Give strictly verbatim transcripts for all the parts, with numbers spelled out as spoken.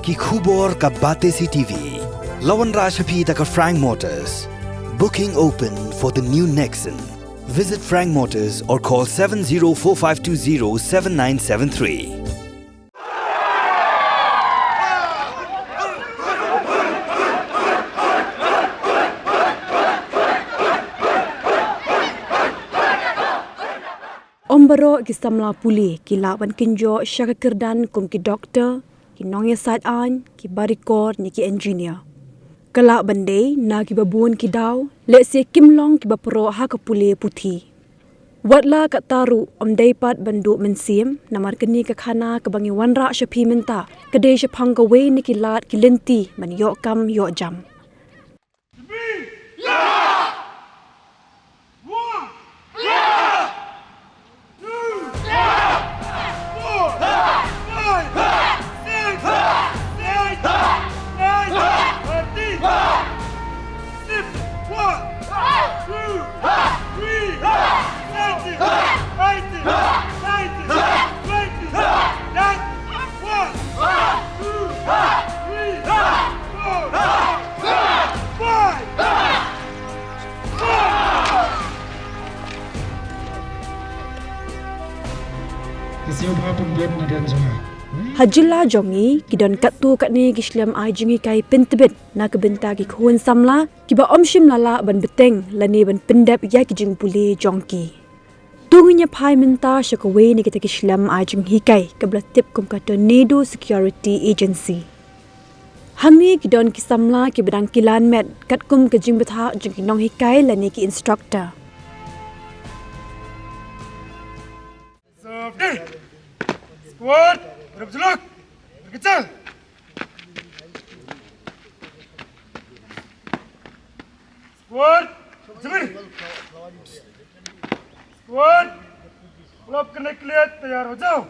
Ki khubor ka Batesi T V. La wanrah sha phi da ka Frank Motors. Booking open for the new Nexon. Visit Frank Motors or call seven zero four five two zero seven nine seven three. Ym baroh ki samla pule ki lah ban kynjoh sha ka kyrdan kum ki doktor, ki nongïasaid aiñ, ki barikor ne ki engineer. Ka lah ban dei na kiba bun ki daw, lehse kim long kiba pyrshah ha ka pule puthi. Watla katta ruh ym dei pat ban duh mynsiem, namar kane ka khana kaba ngi wanrah sha phi mynta ka dei shaphang kawei na ki lad ki lynti ban ïoh kam ïoh jam. Ha jylla jong ngi ki don katto katne ki shlem ai jinghikai pyntbit na ka bynta ki khun samla kiba ym shym la lah ban bteng lane ban pyndep ïa ki jingpule jong ki. To ngin ïa phai mynta sha kawei na kita ki shlem ai jinghikai kaba la tip kum ka Tornado Security Agency. Hangne ki don ki samla kiba dang kilan met katkum ka jingbthah jong ki nonghikai lane ki instructor. Reserve day. Squad, berapa jelak? Berkecil. Squad, jemur. Squad, pull up, connect, clear, तैयार हो जाओ.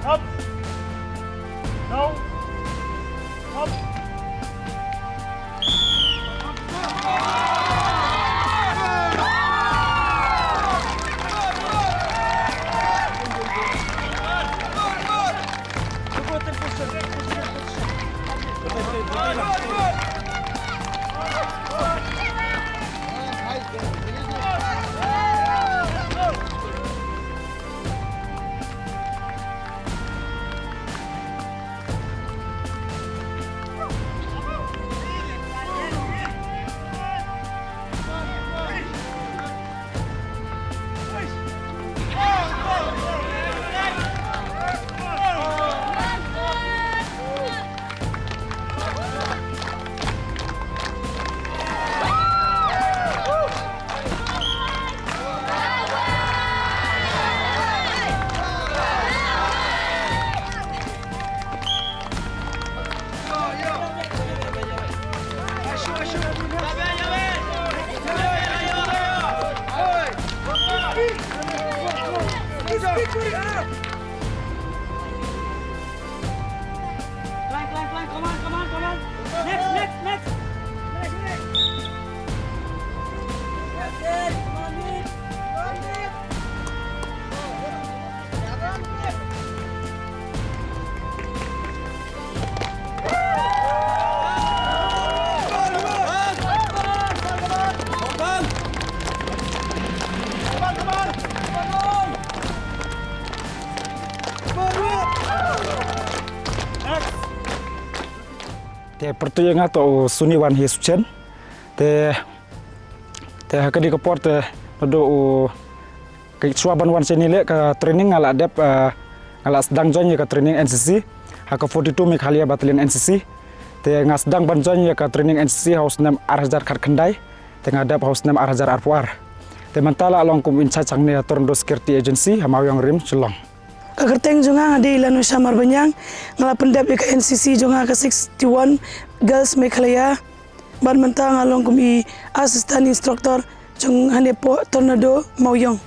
Up. Down. Up. Climb, climb, climb. Come on, come on, come on. Next, next, next. Next, next. Come on, Nick. Come on, Nick. Te pyrtuit ïa nga to u Suniwan Hi Suchen. Te, te ha kane ka por te naduh u Ka shuwa ban wan shane leh ka training nga la dep, eh, nga la sdang join ïa ka training N C C ha ka forty-two Meghalaya Battalion N C C. Te nga sdang ban join ïa ka training N C C ha u snem ar hajar khatkhyndai. Te nga dep ha u snem ar hajar arphew ar. Te mynta la long kum in charge hangne ha Tornado Security Agency ha Mawïong Rim, Shillong. Ka kyrteng jong nga nga dei Lanusha Marbaniang, nga la pyndep ïa ka N C C jong nga ka sixty-one Girls Meghalaya. Bad mynta nga long kum i assistant instructor jong hangne hapoh Tornado Mawïong.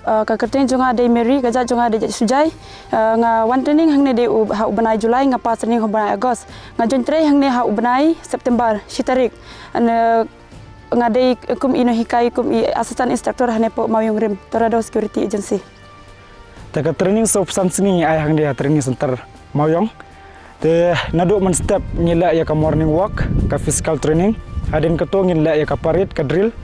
Ah, ka kyrteng jong nga dei Mary, ka jait jong nga dei jait Sujai. Ah, nga wan training hangne dei u, ha u bnai July, nga pass training ha u bnai August. Nga join trei hangne ha u bnai September, shi tarik. Ane, Nga dei kum i nonghikai, kum i assistant instructor hangne hapoh Mawïong Rim, Tornado Security Agency. Te ka training sawphew san sngi ngi ai hangne ha training center Mawïong. Te naduh mynstep ngi leh ïa ka morning walk, ka physical training. Hadien kato ngin leh ïa ka parade, ka drill.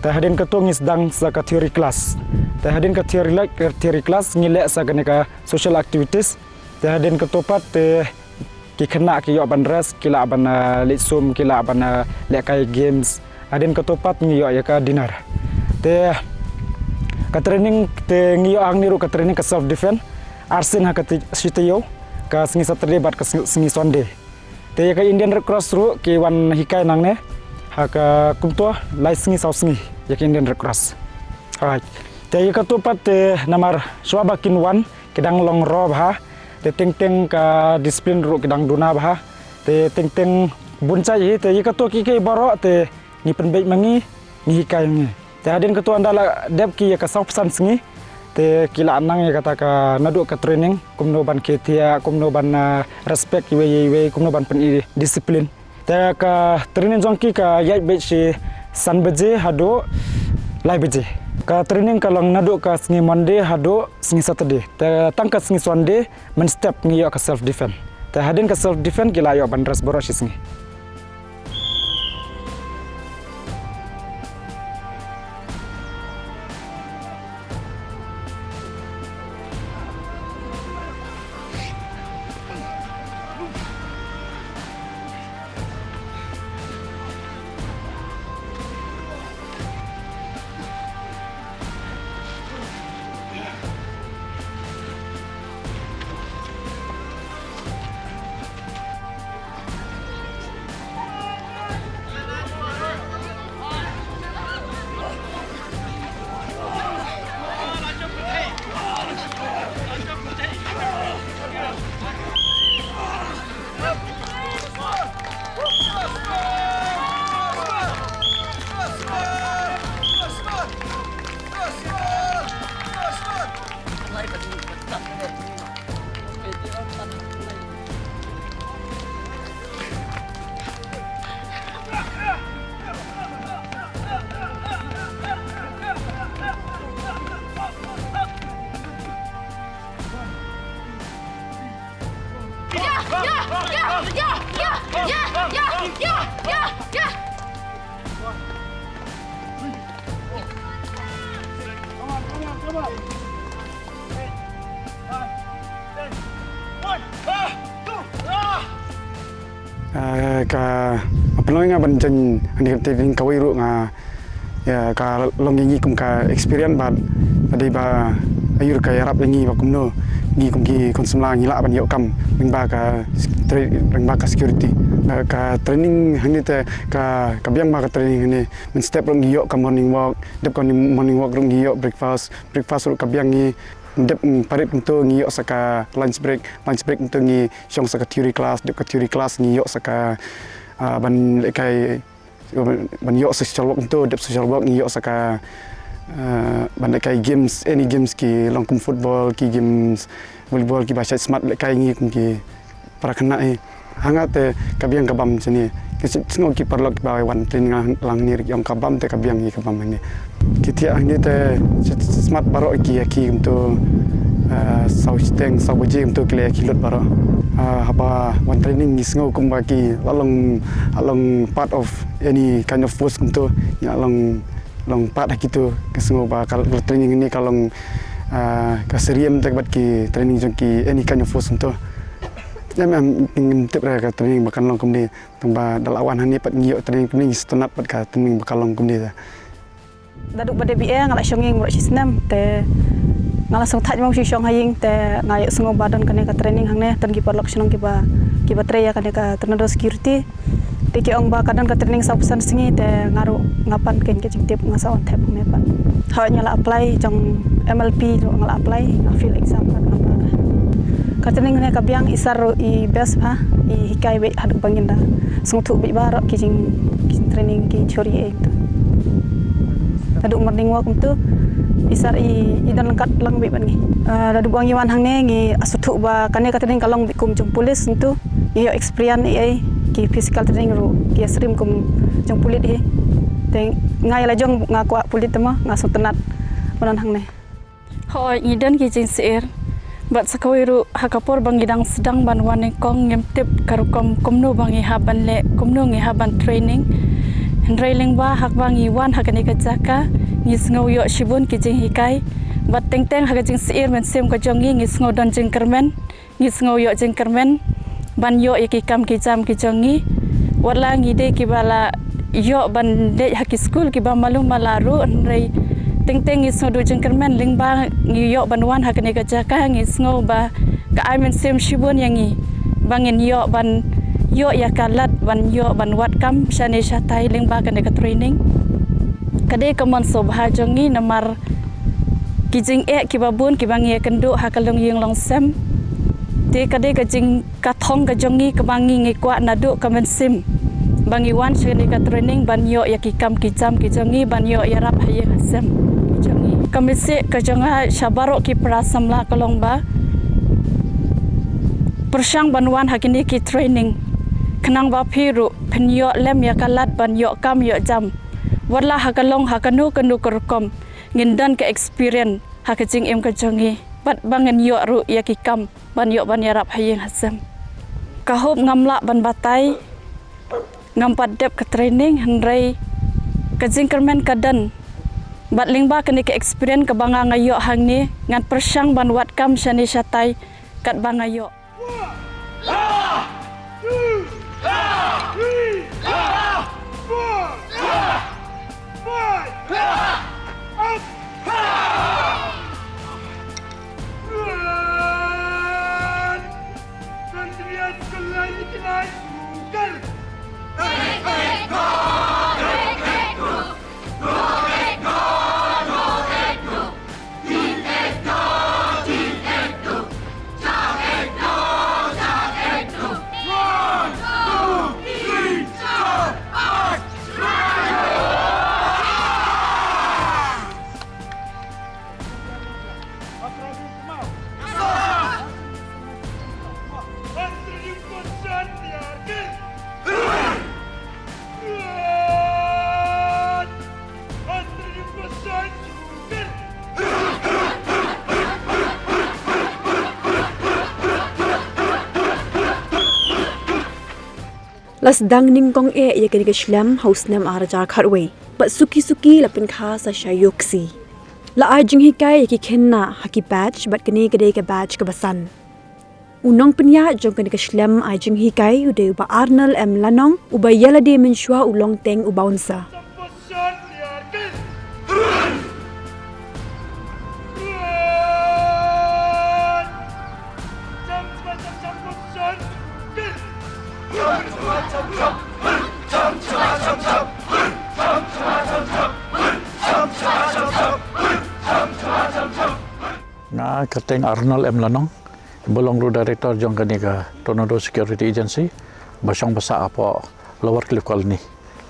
Te hadien kato ngi sdang sa ka theory class. Te hadien ka theory, la-, ka theory class ngi leh sa kane ka social activities. Te hadien kato pat te ki khynnah ki ïoh ban rest, ki lah ban, eh, leit sum, ki lah ban, eh, lehkai games. Hadien kato pat ngi ïoh ïa ka dinner. Te ka training te ngi ïoh hangne ruh ka training ka self defense. Arsien ha ka ti-, shi taïew, ka sngi Saturday bad ka sngi, sngi Sunday. Te ïa ka Indian Red Cross ruh ki wan hikai nangne ha ka kumto lai sngi saw sngi ïa ka Indian Red Cross. Alright. Te ïa kato pat te namar shuwa ba kin wan ki dang long ro bha. Te teng teng ka discipline ruh ki dang duna bha. Te teng teng bun jait hi, te ïa kato kiei kiei baroh te ngi pynbeit ma ngi, ngi hikai ngi. Te hadien kato ynda la dep ki ïa ka sawphew san sngi, te ki la nang ïa kata ka naduh ka training, kumno ban khie thiah, kumno ban, ah, respect iwei ïa iwei, kumno ban pyni discipline. Te ka training jong ki ka ïaid beit shi san baje haduh lai baje. Ka training ka long naduh ka sngi Monday haduh sngi Saturday. Te tang ka sngi Sunday mynstep ngi ïoh ka self defense. Te hadien ka self defense ki la ïoh ban rest baroh shi sngi. Ah, ka, ka pynlong nga ban join hangne ka training kawei ruh nga, ïa, ka long ïa ngi kum ka experience bad, bad dei ba ïoh ka ïarap ïa ngi ba kumno ngi kum ki khun samla ngi lah ban ïoh kam lyngba ka tra-, lyngba ka security. Ka, ka training hangne te ka, ka biang ba ka training hangne mynstep ruh ngi ïoh ka morning walk, dep ka morning walk ruh ngi ïoh breakfast, breakfast ruh ka biang ngi, dep, mm, parade kumto ngi ïoh sa ka lunch break, lunch break kumto ngi shong sa ka theory class, dep ka theory class ngi ïoh sa ka, ah, ban lehkai, ban ïoh sa social work kumto, dep social work ngi ïoh sa ka, ah, ban lehkai games, any games ki long kum football, ki games volleyball, kiba shait smat lehkai ngi kum ki para khynnah hi. Ha nga te ka biang ka bam shane. Ki sngew ki paralok ba wan training lang hangne ruh ong ka bam te ka biang hi ka bam hangne. Ki thiah hangne te smat baroh ki ïa ki kumto, ah, saw shiteng, saw baje kumto ki la ïa ki lut baroh. Ah, haba wan training ngi sngew kumba ki la long, la long part of any kind of force kumto. Ngi la long long part ha kito, ka sngew ba ka training hangne ka long, ah, ka syriem te bad ki training jong ki any kind of force kumto. Em, em, ngim tip re ka training ba kan long kumne, tang ba da la wan hangne pat ngi ïoh training kumne ngi sngewtynnat bad ka training ba kan long kumne te. Naduh ba dep ïa nga la shong ïing baroh shi snem te nga la sngewthuh mo shu shong ha ïing te nga ïohsngew ba don kane ka training hangne, don ki paralok shnong kiba, kiba trei ïa kane ka Tornado Security. Te ki ong ba ka don ka training sawphew san sngi te nga ruh nga pan kein ka jingtip nga sa wan thep hangne pat. Hooid nga la apply jong M L P ruh nga la apply, nga fail exam pat nga pan. Ka training hangne ka biang, i sir ruh i best bha, i hikai beit haduh ba ngin da sngewthuh beit baroh ki jing, ki jing training ki theory ei tu. Haduh morning walk tu i sir i, i don kat lang beit bad ngi. Ah, haduh ba ngi wan hangne ngi sngewthuh ba kane ka training ka long beit kum jong police tu. Ngi ïoh experience ei ei, ki physical training ruh ki ïa syriem kum jong pulit hi. Te nga ïa la jong nga kwah pulit te mo, nga sngewtynnat ban wan hangne. Hooid, ngi don ki jingsyier. Bad sa kawei ruh, ha ka por ba ngi dang sdang ban wan nyngkong, ngim tip ka rukom kumno ba ngi hap ban leh, kumno ngi hap ban training. Hynrei lyngba haba ngi wan ha kane ka jaka, ngi sngew ïoh shibun ki jinghikai. Bad teng teng ha ka jingsyier mynsiem ka jong ngi, ngi sngew don jingkyrmen. Ngi sngew ïoh jingkyrmen ban ïoh ïa ki kam ki jam ki jong ngi. Wat la ngi dei kiba la ïoh ban leit ha ki skul kiba malu mala ruh, hynrei teng teng ngi sngew duh jingkyrmen lyngba ngi ïoh ban wan ha kane ka jaka. Ngi sngew ba ka ai mynsiem shibun ïa ngi ba ngin ïoh ban ïoh ïa ka lad ban ïoh ban wad kam shane shatai lyngba kane ka training. Ka dei ka mon sngewbha jong ngi namar ki jingeh kiba bun kiba ngi ïakynduh ha ka longïing longsem. Te ka dei ka jing, ka thong ka jong ngi kaba ngi, ngi kwah naduh ka mynsiem ba ngi wan sha kane ka training ban ïoh ïa ki kam ki jam ki jong ngi, ban ïoh ïarap ha ïing ha sem ki jong ngi. Ka message ka jong nga sha baroh ki para samla ka long ba pyrshang ban wan ha kine ki training khnang ba phi ruh phin ïoh lem ïa ka lad ban ïoh kam ïoh jam. Wat la ha ka long ha kano kano ka rukom, ngin don ka experience ha ka jingim ka jong ngi bad ba ngin ïoh ruh ïa ki kam ban ïoh ban ïarap ha ïing ha sem. Ka hok ngam lah ban batai, ngam pat dep ka training, hynrei ka jingkyrmen ka don. Bad lyngba kane ka experience kaba nga nga ïoh hangne, ngan pyrshang ban wad kam shane shatai katba nga ïoh. La sdang nyngkong eh ïa kane ka shlem ha u snem ar hajar khatwei. Bad suki suki la pynkha sa sha Ïewkhsi. La ai jinghikai ïa ki khynnah ha ki batch bad kane ka dei ka batch kaba san. U nongpynïaid jong kane ka shlem ai jinghikai u dei u Bah Arnold M Lanong, uba ïa lade mynshuwa u long teng u bouncer. Nga kyrteng Arnold M Lanong, ba long ruh director jong kane ka Tornado Security Agency, ba shong ba sah hapoh Lower Cliff Colony.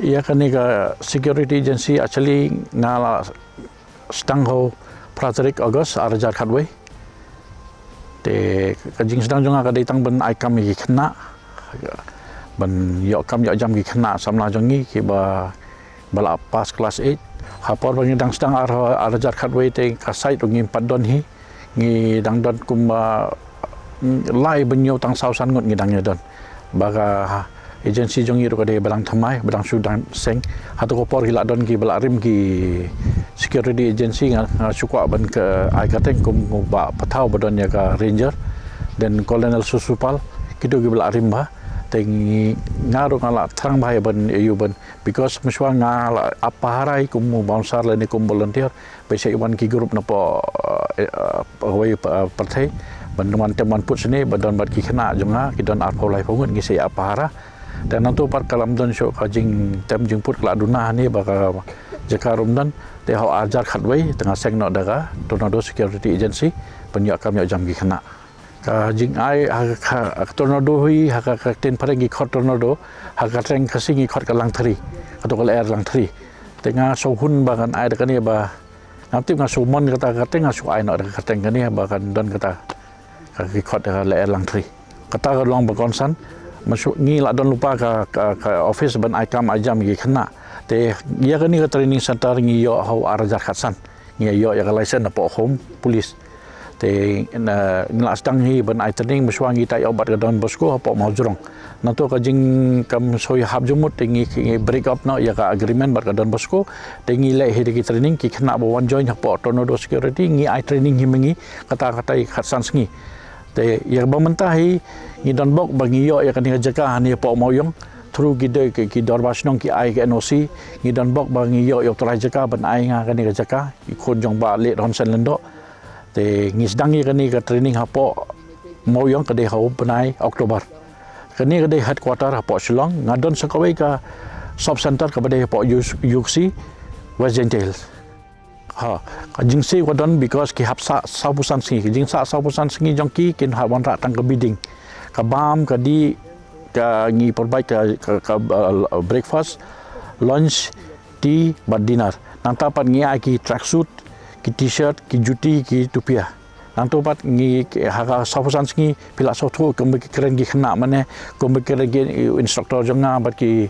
Ïa kane ka security agency actually nga la sdang ha u phra tarik August ar hajar khatwei. Te ka jingsdang jong nga ka dei tang ban ai kam ïa ki khynnah, ban ïoh kam ïoh jam ki khynnah samla jong ngi kiba, ba la pass class eight. Ha por ba ngi dang sdang ar, ar hajar khatwei te ka site ruh ngim pat don hi. Ngi dang don kumba, mm, lai ba hynñiew tang saw san ngut ngi dang ïa don. Ba ka agency jong ngi ruh ka dei ba dang thymmai, ba dang shu dang seng. Hato ka por ki la don kiba la rim ki security agency, nga, nga shu kwah ban ka ai kyrteng kum u Bah Pathaw ba don ïa ka ranger, then Colonel Susupal, kito kiba la rim bha. Te ngi, nga ruh nga la thrang bha ïa ban, ïa u ban, because mynshuwa nga la ap pahara hi kum u bouncer lane kum volunteer. Ba sa ïa wan ki group napoh, eh, eh, kawei, eh, pyrthei, ban wan tem wan put shane, ba don bad ki khynnah jong nga, ki don arphew laiphew ngut, ngi sa ïa ap pahara. Te nangtu pat ka lam don shuh ka jingtem jingput ka la duna hangne ba ka jaka ruh ym don, te ha u ar hajar khatwei, te nga seng noh da ka Tornado Security Agency, ban ïoh kam ïoh jam ki khynnah. Ka jingai ha ka, ka Tornado hi, ha ka, ka ktien phareng ngi khot Tornado, ha ka kyrteng Khasi ngi khot ka Langthri, kato ka lyer Langthri. Te nga shu hun ba ngan ai da kane ba, ngam tip nga shu mon kata ka kyrteng, nga shu ai noh da ka kyrteng kane ba kan don kata, ka ki khot da ka lyer Langthri. Kata ka long ba kongsan, ma shu ngi la don lypa ka, ka, ka office ban ai kam ai jam ïa ki khynnah. Te ïa kane ka training center ngi ïoh ha u ar hajar khatsan. Ngi ïoh ïa ka license na poh Home Police. Te ngi la sdang hi ban ai training, mynshuwa ngi ta ïoh bad ka Don Bosco hapoh Mawjrong. Nangta ka jing kam soi hap jumut te ngi, ngi break up noh ïa ka agreement bad ka Don Bosco. Te ngi leh hi da ki training, ki khynnah ba wan join hapoh Tornado Security ngi ai training hi ma ngi kata kata khatsan sngi. Te ïa ba mynta hi ngi don bok ba ngi ïoh ïa kane ka jaka hangne hapoh Mawïong, through ki dei ki, ki dorbar shnong ki ai ka N O C. Ngi don bok ba ngi ïoh ïa u trai jaka ban ai nga kane ka jaka, i khun jong Bah Late Honsen Lyngdoh. Te ngi sdang ïa kane ka training hapoh Mawïong ka dei ha u bnai October. Kane ka dei headquarter hapoh Shillong, nga don sa kawei ka sub center kaba dei hapoh Ïew-, Ïewksi, West Jaintia Hills. Ha, ka jingsiew ka don because ki hap sah sawphew san sngi, ka jingsah sawphew san sngi jong ki kin hap wanrah tang ka bidding. Ka bam, ka dih, ka ngi provide ka, ka, ka, uh, breakfast, lunch, tea bad dinner. Nangta pat ngi ai ki tracksuit, ki t-shirt, ki juti, ki tupia. Nangta pat ngi ki, ha ka sawphew san sngi phi lah sngewthuh kumba ki kren ki khynnah mane, kumba ki kren ki instructor jong nga bad ki,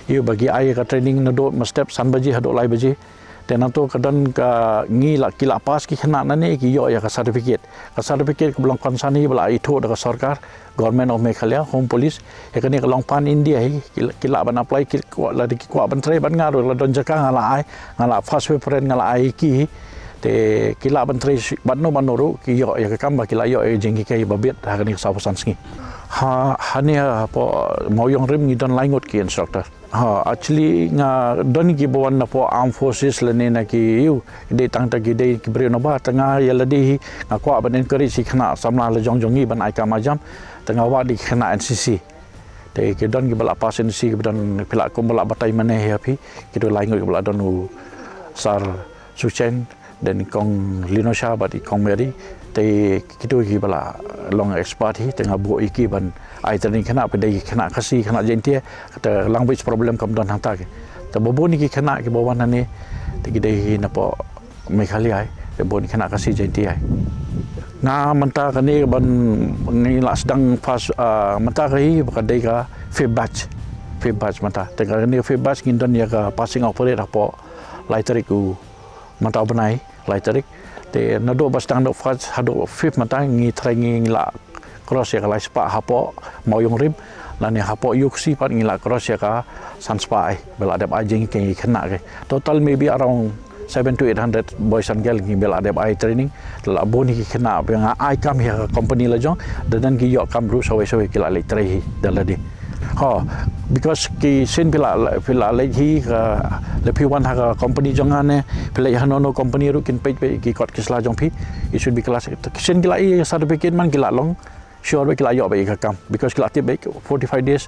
ïa ba ki ai ka training naduh mynstep san baje haduh lai baje. Te nangta ka don ka ngi lah, ki lah pass ki khynnah nangne ki ïoh ïa ka certificate. Ka certificate kaba long concern hi ba la ithuh da ka sorkar, Government of Meghalaya, Home Police. Ïa kane ka long pan India hi, ki, ki lah ban apply, ki kwah, lada ki kwah ban trei bad nga ruh la don jaka nga la ai, nga la first preference nga la ai ki hi. Te ki lah ban trei shi-, bad no bad no ruh ki ïoh ïa ka kam ba ki la ïoh ïa jinghikai ba bit ha kane ka sawphew san sngi. Ha, hangne hapoh Mawïong rim ngi don lai ngut ki instructor. Ha, actually nga don ki ba wan napoh Armed Forces lane na ki ïew, ki dei tang ta ki dei ki briew naba, te nga ïa lade hi nga kwah ban encourage ki khynnah samla la jong jong ngi ban ai kam ai jam, te nga wad ïa ki khynnah N C C. Te ki don ki ba la pass N C C, ki ba don phi lah kum ba la batai mane hi ha phi, ki dei lai ngut ki ba la don u Sar Suchen, then i Kong Linosha bad i Kong Mary, te kito ki ba la long expert hi, te nga buh ïa ki ban ai training khynnah, phi dei khynnah Khasi, khynnah Jaintia, kata language problem kam don hangta ki. Te ba bun ki khynnah ki ba wan hangne, te ki dei hi napoh Meghalaya, te bun khynnah Khasi Jaintia. Nga mynta kane ban ngi la sdang pass, ah, mynta ka hi ba ka dei ka fifth batch. Fifth batch mynta. Te kane fifth batch ngin don ïa ka passing of parade hapoh lai tarik u mynta u bnai, lai tarik. Te naduh ba sdang naduh first haduh fifth mynta ngi trai ngi la cross ïa ka lai spah hapoh Mawïong rim, lane hapoh Ïewksi pat ngi la cross ïa ka san spah ai, ba la dep ai jinghikai ki khynnah ki. Total maybe around seven to eight hundred boys and girls ngi ba la dep ai training, la bun hi ki khynnah ba nga ai kam hi ha ka company la jong, da don ki ïoh kam ruh sawei sawei ki la leit trei hi da lade. Ho, because ki sien phi la, phi la leit hi ka, la phi wan ha ka company jong nga ne, phi leit ha no no company ruh kin peit beit ki kot ki sla jong phi, i should be class eight. Ki sien ki la i certificate man ki la long sure beit ki la ïoh beit ka kam, because ki la tip beit forty-five days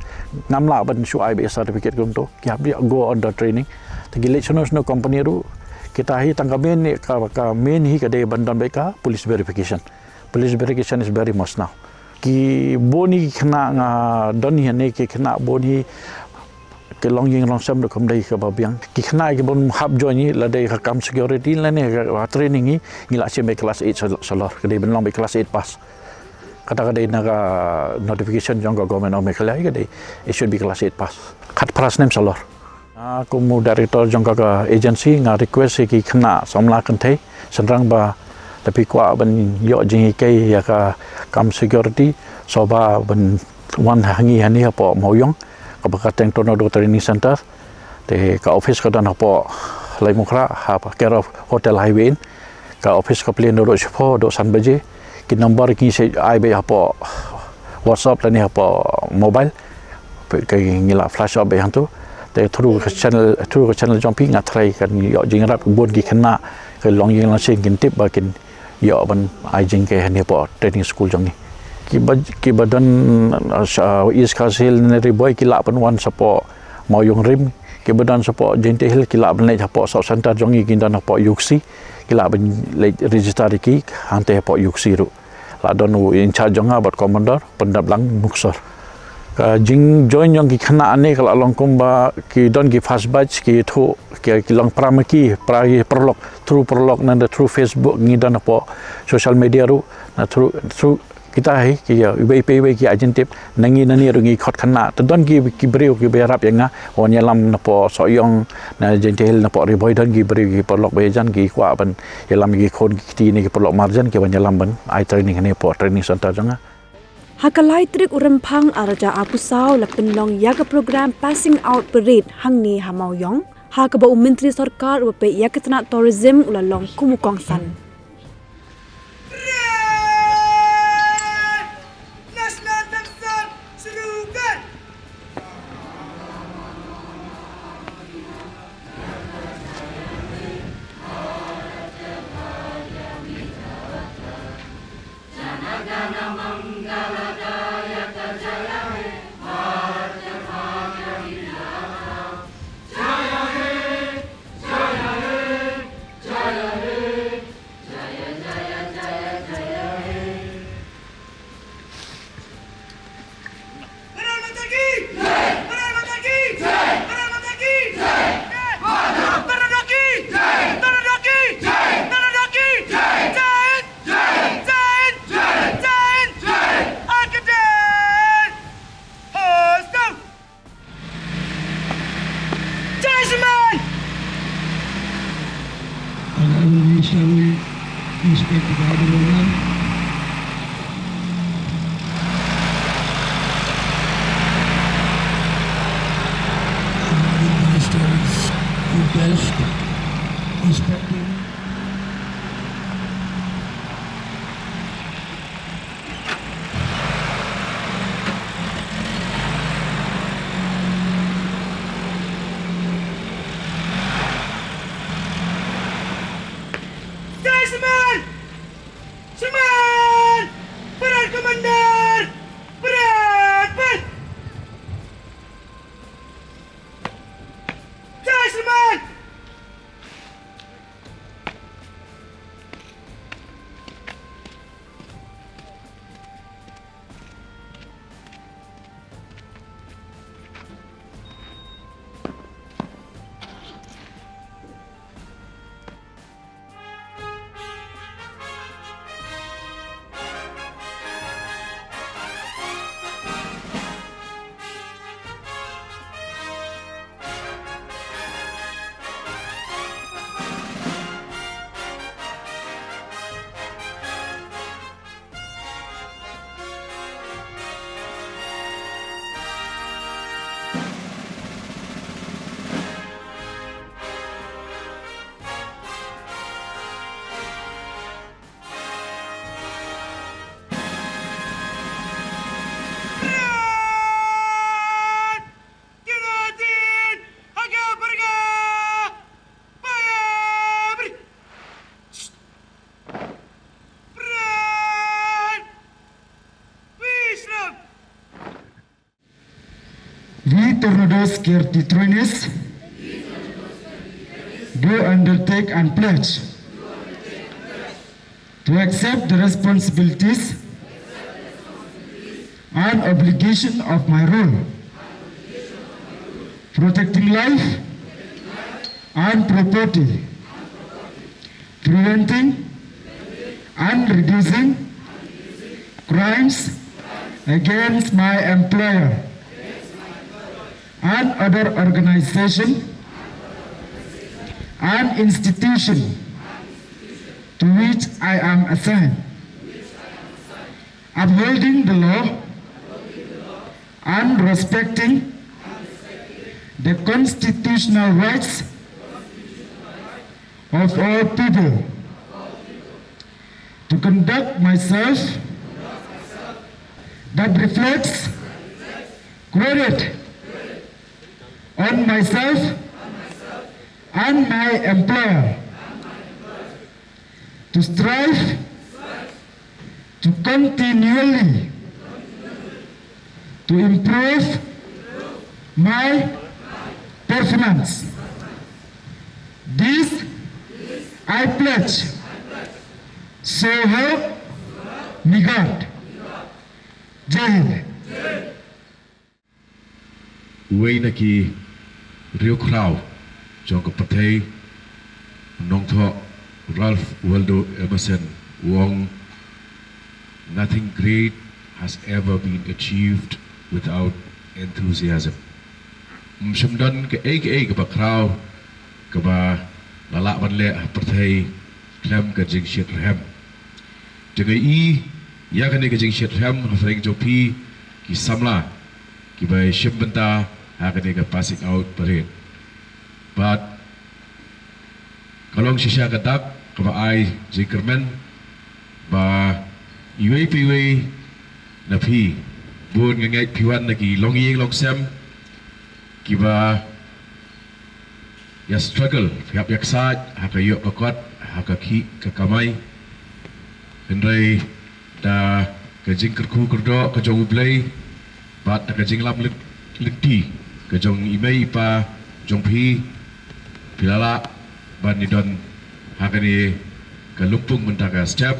ngam lah ban shu ai beit certificate kumto, ki hap go on the training. Te ki leit sno sno company ruh, kita hi tang ka main, ka, ka main hi ka dei ban don beit ka police verification. Police verification is very must now. Ki bun hi ki khynnah nga don hi ne, ki khynnah bun hi ki long ïing long sem ruh kam dei kaba biang. Ki khynnah ki bun hap join hi la dei ka kam security lane ka training hi, ngi la shim beit class eight sa, salor, ka dei ban long beit class eight pass. Kata ka dei na ka notification jong ka Government of Meghalaya ka dei, it should be class eight pass. Khatphra snem salor. Nga kum u director jong ka, ka agency nga request ïa ki khynnah samla kynthei, shynrang ba lada phi kwah ban ïoh jinghikai ïa ka kam security, sngewbha ban wan ha ngi hangne hapoh Mawïong, kaba kyrteng Tornado Training Center. Te ka office ka don hapoh Laitumkhrah, ha care of Hotel Highway Inn. Ka office ka plie naduh shiphew haduh san baje. Ki number ki sa ai beit hapoh WhatsApp lane hapoh mobile. Ki ngi la flash up beit hangto. Te through ka channel, through ka channel jong phi nga trai kan ïoh jingïarap, bun ki khynnah ki long ïing long sem kin tip ba kin ïoh ban ai jinghikai hangne hapoh training school jong ngi. Ki ba, ki ba don, uh, sha East Khasi Hills ne Ri Bhoi ki lah ban wan shapoh Mawïong rim, ki ba don shapoh Jaintia Hills ki lah ban leit hapoh sub center jong ngi ki don hapoh Ïewksi, ki lah ban leit register ïa ki hangta hapoh Ïewksi ruh. La don u in charge jong nga bad commander, Pyndaplang Nuksor. Ka jingjoin jong ki khynnah hangne ka la long kumba ki don ki first batch ki thuh, ki, ki long pra ma ki, pra ki paralok, through paralok, nangta through Facebook ngi don hapoh social media ruh, na through, through Kita hi ki, ïa, iwei pa iwei ki ai jingtip, na ngi nangne ruh ngi khot khynnah. Te don ki, ki briew kiba ïarap ïa nga, wan ïalam napoh Sohiong, na Jaintia Hills, napoh Ri Bhoi, don ki briew ki paralok ba ïajan ki kwah ban ïalam ïa ki khun ki kti ne ki paralok marjan ki ban ïalam ban ai training hangne hapoh training center jong nga. Ha ka lai tarik u Rymphang ar hajar arphew saw la pynlong ïa ka program Passing Out Parade hangne ha Mawïong, ha kaba u Myntri Sorkar uba peit ïa ka tnat tourism u la long kum u kongsan. Judgment! Honorable Minister will inspect the garden of honor. Honorable Minister is in place inspecting. Sky Smile! Smile! Parade Commander! Parade! Parade! Sky Smile! Vi Tornados Kerti Troines do undertake and pledge to accept the responsibilities and obligation of my role, protecting life and property, preventing and reducing crimes against my employer and other organization and institution to which I am assigned, upholding the law and respecting the constitutional rights of all people, to conduct myself that reflects credit on myself and my employer, to strive to continually to improve my performance. This I pledge. So help me God. Jai Hind. Uwei na ki riewkhraw jong ka pyrthei, u nongthoh Ralph Waldo Emerson, u ong, Nothing great has ever been achieved without enthusiasm. Ym shym don kaei kaei kaba khraw kaba la lah ban leh ha pyrthei khlem ka jingshitrhem. Te nga ïohi ïa kane ka jingshitrhem hapdeng jong phi ki samla kiba shim bynta ha kane ka passing out parade. Bad ka long shisha ka dak kaba ai jingkyrmen ba iwei pa iwei na phi, bun nga ngeit phi wan na ki longïing longsem kiba ïa struggle, phi hap ïa ksaid ha ka ïoh ka kot, ha ka khih ka kamai. Hynrei da ka jingkyrkhu kyrdoh ka jong U Blei bad da ka jinglam lyn-, lynti ka jong i mei i pa jong phi, phi la lah ban ïadon ha kane ka lympung mynta ka step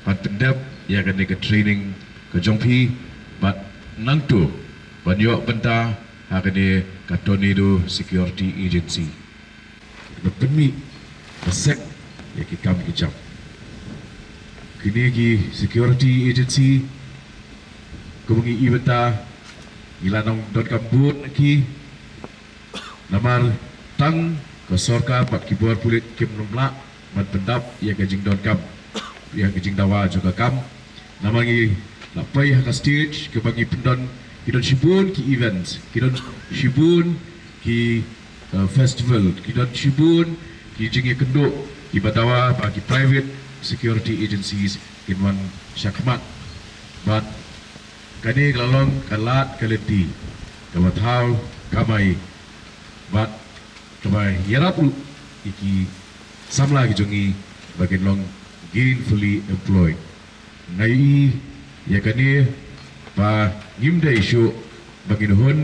ban pyndep ïa kane ka training ka jong phi bad nangta ban ïoh bynta ha kane ka Tornado Security Agency. Ba pynmih ba seng ïa ki kam ki jam. Kine ki security agency kumba ngi i bynta ngi la nang donkam bun ki, namar tang ka sorkar bad ki bor pulit kim nym lah ban pyndap ïa ka jingdonkam, ïa ka jingdawa jong ka kam. Namar ngi la poi ha ka stage kaba ngi pyndon, ki don shibun ki events, ki don shibun ki, uh, festival, ki don shibun ki jingïakynduh kiba dawa ba ki private security agencies kin wan shakhmat. Bad kane ka la long ka lad ka lynti kaba thaw kamai bad kaba ïarap ruh ïa ki samla ki jong ngi ba kin long gainfully employed. Nga ïohi ïa kane ba ngim dei shuh ba ngin hun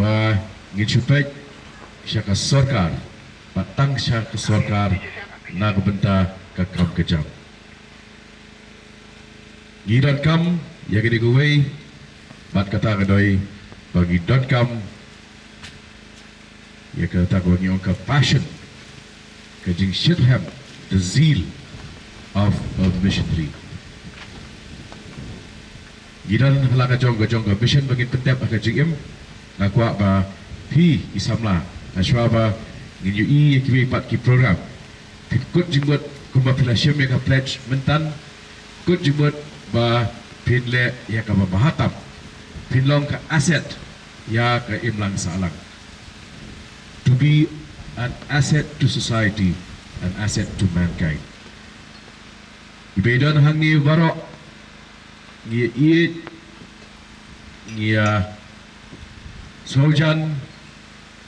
ba ngin shu peit sha ka sorkar, ba tang sha ka sorkar na ka bynta ka kam ka jam. Ngi donkam ïa kane kawei bad kata ka dei ba ngi donkam ïa kata kaba ngi ong ka passion, ka jingshitrhem, the zeal of a missionary. Ngi don ha la ka jong ka jong ka mission ba ngin pyndep ha ka jingim. Nga kwah ba phi ki samla, hashwa ba ngin ïohi ïa kiwei pat ki program, phin kut jingmut kumba phi la shim ïa ka pledge mynta, kut jingmut ba phin leh ïa kaba bha tam, phin long ka asset ïa ka imlang sahlang. To be an asset to society, an asset to mankind. Iba don hangne baroh ngi ïeit, ngi ïa sngewjan,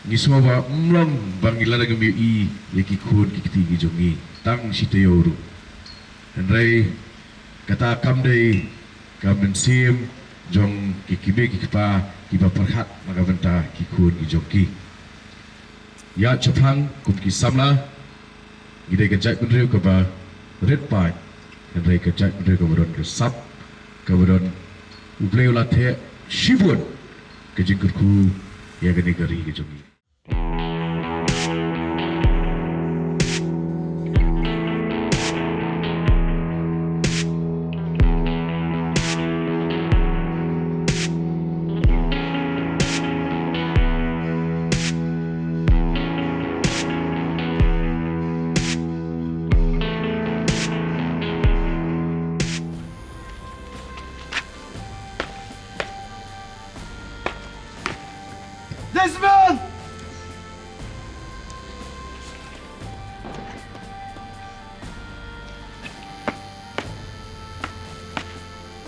ngi sngew ba ym long ba ngi la dang ïohi ïa ki khun ki kti ki jong ngi tang shi taïew ruh. Hynrei kata kam dei ka mynsiem jong ki kmie ki kpa kiba pyrkhat na ka bynta ki khun ki jong ki. Ïa shaphrang kum ki samla, ngi dei ka jaitbynriew kaba rit paid, hynrei ka jaitbynriew kaba don ka sap, kaba don U Blei u la theh shibun ka jingkyrkhu ïa kane ka ri ka jong ngi. Dismount!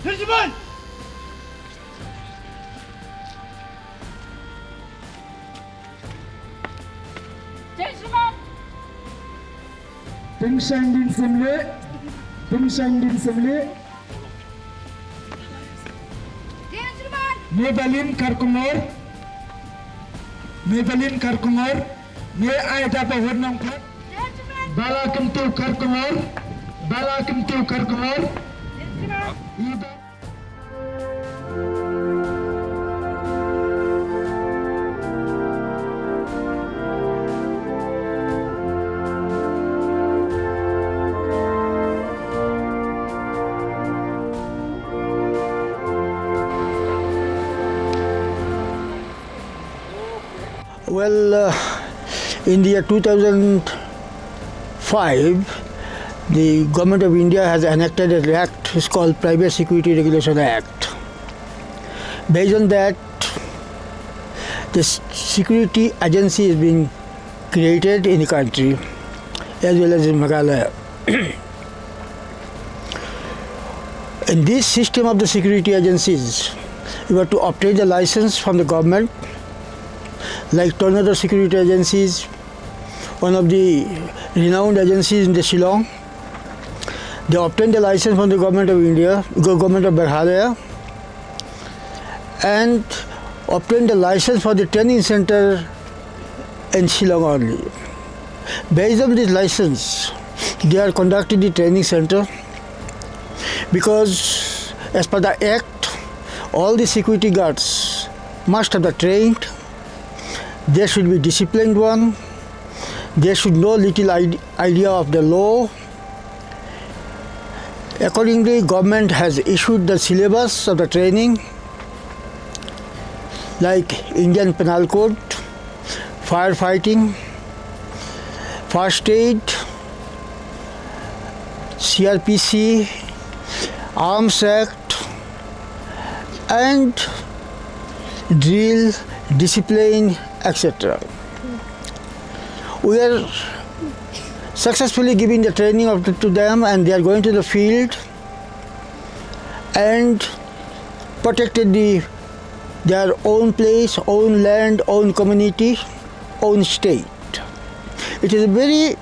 Dismount! Dismount! Pynshong din symleh, pynshong din symleh. Maybelline Kharkongor, Maybelline Kharkongor, ne Aida Bahut Nongphet, Bala Kyntew Kharkongor, Bala Kyntew Kharkongor, Ida Well, uh, in the year two thousand five, the Government of India has enacted an act, it's called Private Security Regulation Act. Based on that, the s- security agency has been created in the country as well as in Meghalaya. In this system of the security agencies, you have to obtain the license from the government, like Tornado Security Agencies, one of the renowned agencies in the Shillong. They obtain the license from the Government of India, go- Government of Meghalaya, and obtain the license for the training center in Shillong only. Based on this license, they are conducting the training center, because as per the act, all the security guards must have the trained. They should be disciplined one. They should know little ide- idea of the law. Accordingly, government has issued the syllabus of the training, like Indian Penal Code, firefighting, first aid, C R P C, Arms Act, and drill, discipline, et cetera. We are successfully giving the training of, to them, and they are going to the field and protected the, their own place, own land, own community, own state. It is a very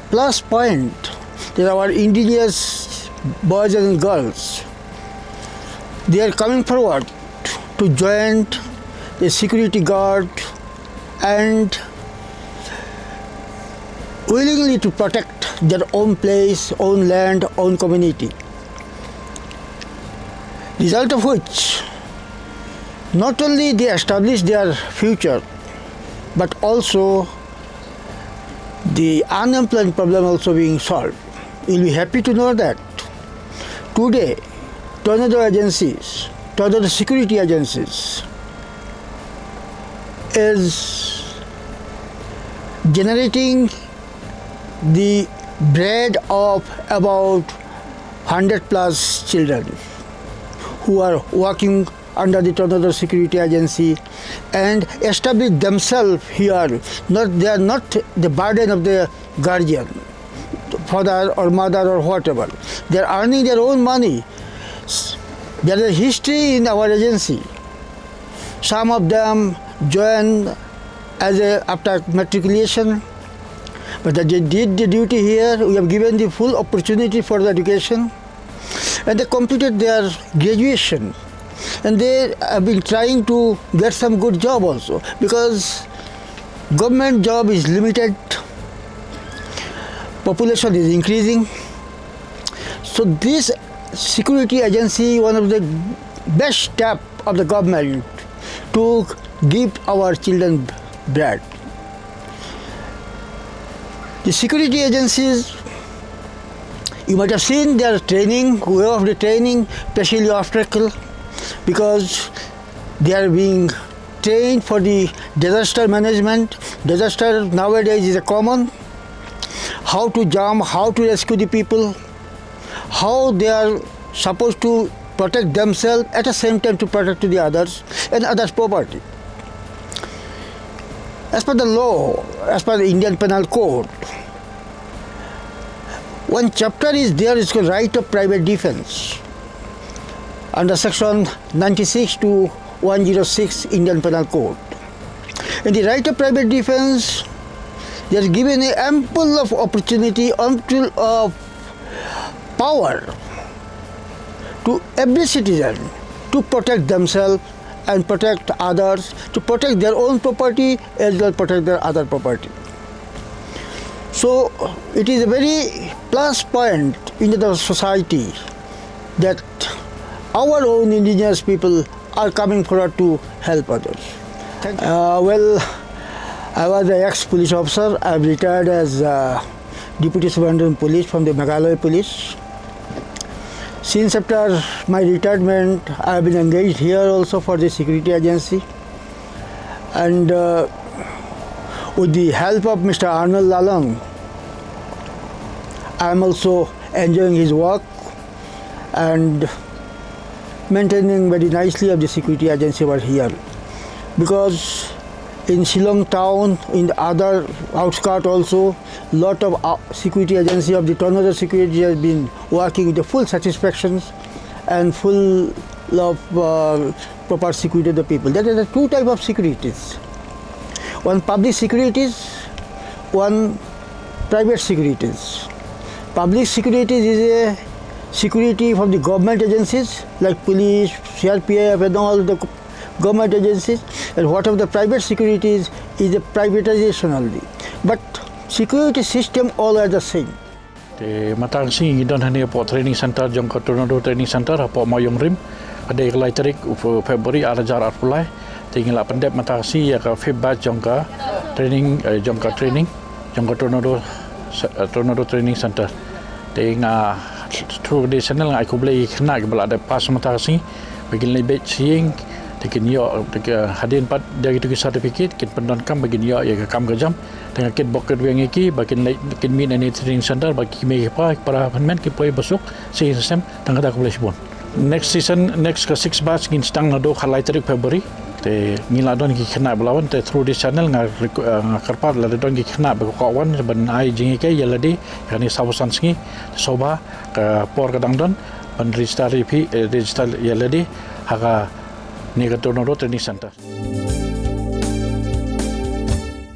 plus point that our indigenous boys and girls, they are coming forward to join the security guard and willingly to protect their own place, own land, own community. Result of which, not only they establish their future, but also the unemployment problem also being solved. You'll be happy to know that today, Tornado agencies, Tornado security agencies, is generating the bread of about hundred plus children who are working under the Tornado Security Agency and establish themselves here. Not, they are not the burden of the guardian, father or mother or whatever. They are earning their own money. There is a history in our agency. Some of them join as a, after matriculation, but they did the duty here. We have given the full opportunity for the education, and they completed their graduation, and they have been trying to get some good job also, because government job is limited, population is increasing. So this security agency, one of the best step of the government to give our children bread. The security agencies, you might have seen their training, way of the training, especially obstacle, because they are being trained for the disaster management. Disaster nowadays is a common. How to jump, how to rescue the people, how they are supposed to protect themselves, at the same time to protect to the others and others' property. As per the law, as per the Indian Penal Code, one chapter is there, it's called right of private defense under section ninety-six to one zero six Indian Penal Code. In the right of private defense, they are given a ample of opportunity, ample of power to every citizen to protect themselves and protect others, to protect their own property as well protect their other property. So it is a very plus point in the society that our own indigenous people are coming forward to help others. Thank you. Uh, well, I was an ex-police officer. I've retired as uh, Deputy Superintendent of Police from the Meghalaya Police. Since after my retirement, I've been engaged here also for the security agency. And uh, With the help of Mister Arnold Lalong, I am also enjoying his work and maintaining very nicely of the security agency over here. Because in Shillong town, in the other outskirt also, lot of uh, security agency of the Tornado security has been working with the full satisfactions and full of uh, proper security of the people. There are two type of securities. One public securities, one private securities. Public securities is a security from the government agencies like police, C R P F and all the government agencies, and what of the private securities is a privatization only. But security system all are the same. Te mynta ka sngi ngi don hangne hapoh training center jong ka Tornado Training Center hapoh Mawïong Rim. Ka dei ka lai tarik u February ar hajar arphew lai. Te ngi la pyndep mynta ka sngi ïa ka fifth batch jong ka training, eh, jong ka training jong ka Tornado, eh, Tornado Training Center. Te nga through this channel nga ai khublei ïa ki khynnah kiba la dep pass mynta ka sngi ba kin leit beit sha ïing. Te kin ïoh, te ka hadien pat da kito ki certificate kin pyndonkam ba kin ïoh ïa ka kam ka jam. Te nga kit bok kit weng ïa ki ba kin leit, kin mih na ne training center ba ki mei ki pa, ki para pynmen ki poi ba suk sha ïing sha sem. Tang kata, khublei shibun. Next session, next ka six batch ngin sdang naduh ka lai tarik February. Te ngi la don ki khynnah ba la wan, te through this channel nga requ-, eh, nga kyrpad lada don ki khynnah ba kwah wan ban ai jinghikai ïa lade ha kane saw san sngi, sngewbha, ka por ka dang don ban register ïa phi, eh, register ïa lade ha kane ka Tornado Training Center.